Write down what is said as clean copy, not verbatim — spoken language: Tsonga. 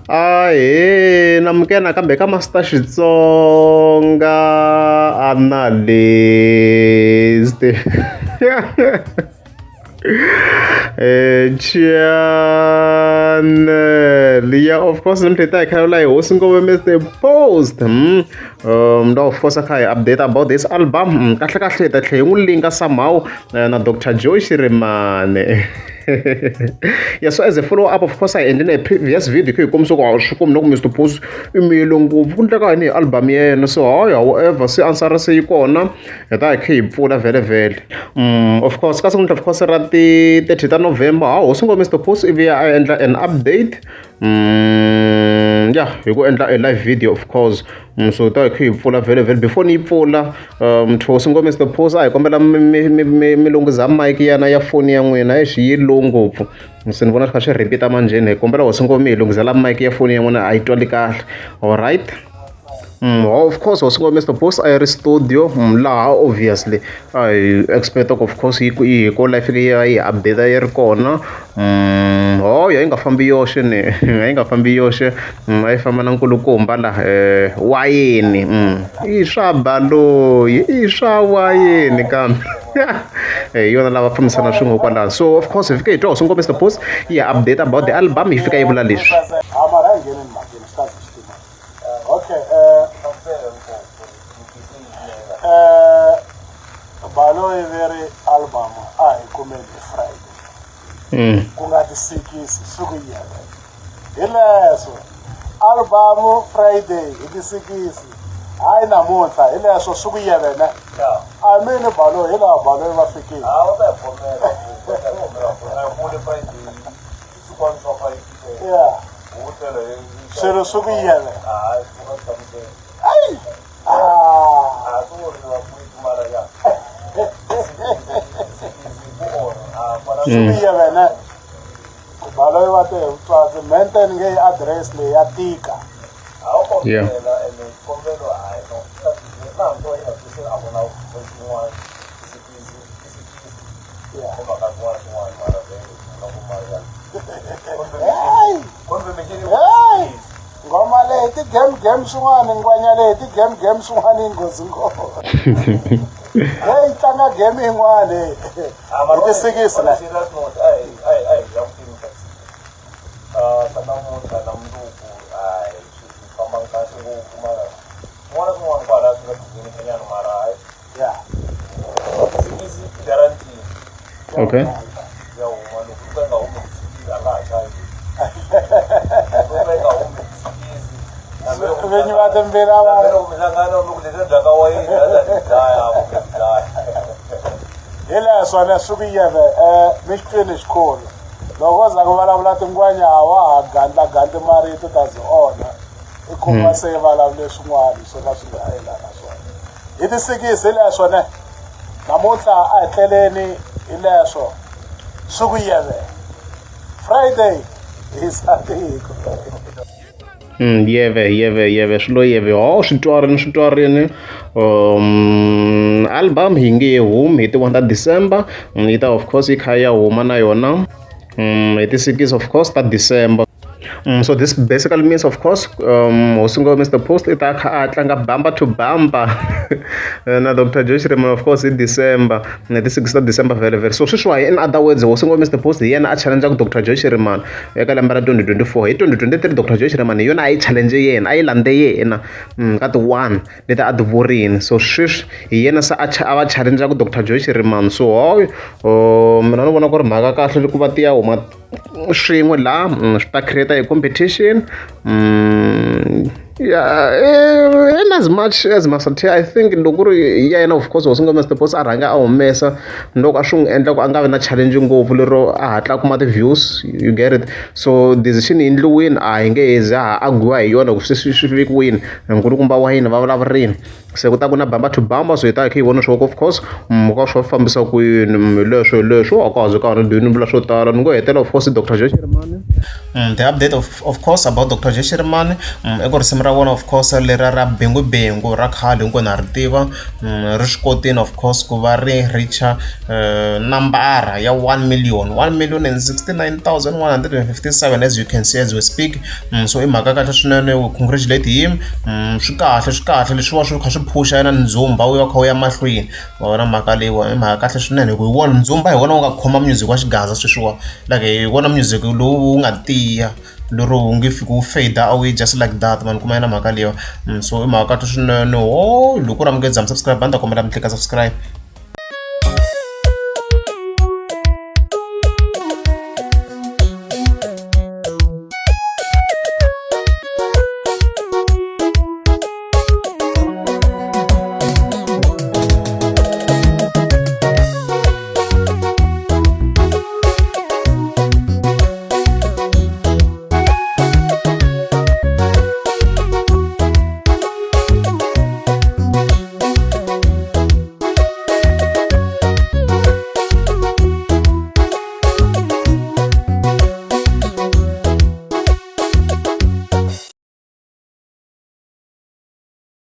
Ahee namukela nakambe ka Master Xitsonga Analyst channel ya of course namuntlha hi ta hi kha hi hosi ngove Mister Post of course a kha hi update about this album kahle kahle hi ta tlhela hi n'wi linka somehow na Doctor Joe Shirimani. Yeah, so as a follow up, of course, I ended a previous video kha hi kombisa ku a swi komi na ku Mr Post i miyele ngopfu ku endleka yini hi album ya yena. So hayi, however, se answer se yi kona, hi ta hi kha hi pfula vhele vhele. Of course, ka siku of course ra ti 30 ta November, ha hosi ngo Mr Post ivi a endla an update, yeah, hi ku endla a live video, of course. So ta hi kha hi pfula vhele vhele. Before ni yi pfula, thosi ngo Mr Post, a hi kombela mi lunghiza mic yana ya foni ya n'wina, exi yi low ngopfu, se ni vona swi kha swi repeat manjheni. Hi kombela hosi ngo mi hi lunghisela mic ya foni ya n'wina, a yi twali kahle. Alright. Of course, hosi ngo Mr Post a yi ri studio, laha obviously a hi expect of course yi hi ko life yi ya yi update yi ri kona. Ho ya yi nga fambi yoxe ni a yi nga fambi yoxe, a yi famba na nkulukumba laha, wayeni, i swa baloyi, i swa wayeni, kambe hi yona lava fambisana swin'we kwalano. So of course hi fike hi twa hosi ngo Mr Post yi ya update about the album, yi fika yi vula leswi. Ha, mara a hi ngheneni mhakeni, swi ta ze swi tima. Okay, Baloyi veri album a hi kumeni hi Friday, ku nga ti-6, swi ku yena hi leswo album Friday hi ti-6, hayi namuntlha, hi leswo swi ku yevene. I mean, Baloyi hi laha Baloyi va fikile. Ha, u ta hi khomela, u ta hi khomela, a hi vuli Friday sikwani swa 5. Wu tlhela hi Swilo swi ku yeve. Hayi, u nga hlamusela. Ai, ah. A swi vuriwa ku yi mara ya ku orha a kwala. Swi ku yevene. Baloyi va te hi vutswatsi menten nge yi address leyi ya tika. A wu kombela ene xikombelo, hayi no, na hambi yi nga twisi, a ku na xin'wana isikisi isikisi hi mhaka swin'wana swin'wana, mara vhele na ku mara ya Hey! confirmation. Hey! Ngoma leyi ti game game swin'wana, ngwenya leyi ti game game swin'wana yi nghozi ngopfu. Hey, tlanga game yin'wana hi ti-6 On la. a serious note, a hi languteni ka swa namuntlha na mundzuku, hayi, swi famba kahle ngopfu, mara swin'wana na swin'wana kwala swi nga dzikini mara hayi, 6 guarantee. Ya huma. Loko yo ka yi nga humi 6, a nga ha chayi. Loko yo ka yi nga humi 6, Vinyi va timbila va loko mihlangano loko leti dyaka wayini a ta ti dlaya, kumbe ti dlaya. Hi leswo ne swi ku yeve, mi xi twini xikhulu loko za ku vulavula tingwenya, a wa ha gandla gandli marito, ta zi onha, i kuma se vulavule swin'wana swo ka swi nga yelana swona. Hi ti-6 hi leswo ne namuntlha, a hi tleleni, hi leswo swi ku yeve, Friday hi satiko. Yeve yeve yeve, swilo yeve, ho swi twarini, swi twarini. Album hi nge humi hi ti 1 ta December, yi ta of course yi kha ya huma na yona, hi ti 6 of course ta December. So this basically means, of course, hosi ngo Mr Post i ta kha a tlanga bamba to bamba na Dr Joe Shirimani, of course, hi December, na ti 6 ta December vhele vhele. So sweswiwa, in other words, hosi ngo Mr Post hi yena a challenge Dr Joe Shirimani eka lembe ra 2024. Hi 2023, Dr Joe Shirimani hi yona a yi challenge yena, a yi landze yena, ka ti 1 leti a ti vurini. So sweswi hi yena se a va challenge Dr Joe Shirimani. So hoy, mina ni vona ku ri mhaka kahle ku va ti ya huma swin'we laha, swi ta create a competition. Yeah, in as much as Masati, I think loko ku ri ya yena, of course, hosi ngo Mr Post a rhanga a humesa, loko a swi n'wi endla ku a nga vi na challenge ngopfu lero a hatla a kuma ti-views, you get it? So decision yi endliwini, a hi nge he za ha arguiwa hi yona ku swi vekiwini, nkulukumba wa yini va vulavurini. Se ku ta ku na bamba to bamba, so hi ta hi kha hi vona swa ku of course, ka swo fambisa ku yini. Hi leswo, hi leswo, a ka ha zi ka ha ri ni vula swo tala, ni ngo hetela, of course, Dr Joe Shirimani. The update of course about Dr Joe Shirimani, i ku risimu ra ra vona of course lera ra Bengu Bengu ra khale hinkwenu ha ri tiva ri swi kotini of course ku va ri reacha nambara ya 1 million, 1 million and 69,157, as you can see as we speak. So i mhaka kahle swinene, we congratulate him. Swi kahle, swi kahle leswiwa swi kha swi phusha yena ndzumba wu ya kha wu ya mahlweni. Wa vona mhaka leyiwa i mhaka kahle swinene hi ku hi wona ndzumba, hi wona wu nga khoma music wa xigaza sweswiwa, like hi wona music lowu wu nga tiya lero wu nge fiki wu fade away just like that, man. Kuma yena mhaka leyiwa. So i mhaka kahle swinene. Ho loko u ri amukeza mi subscribe, a ni ta kombela mi tlika subscribe.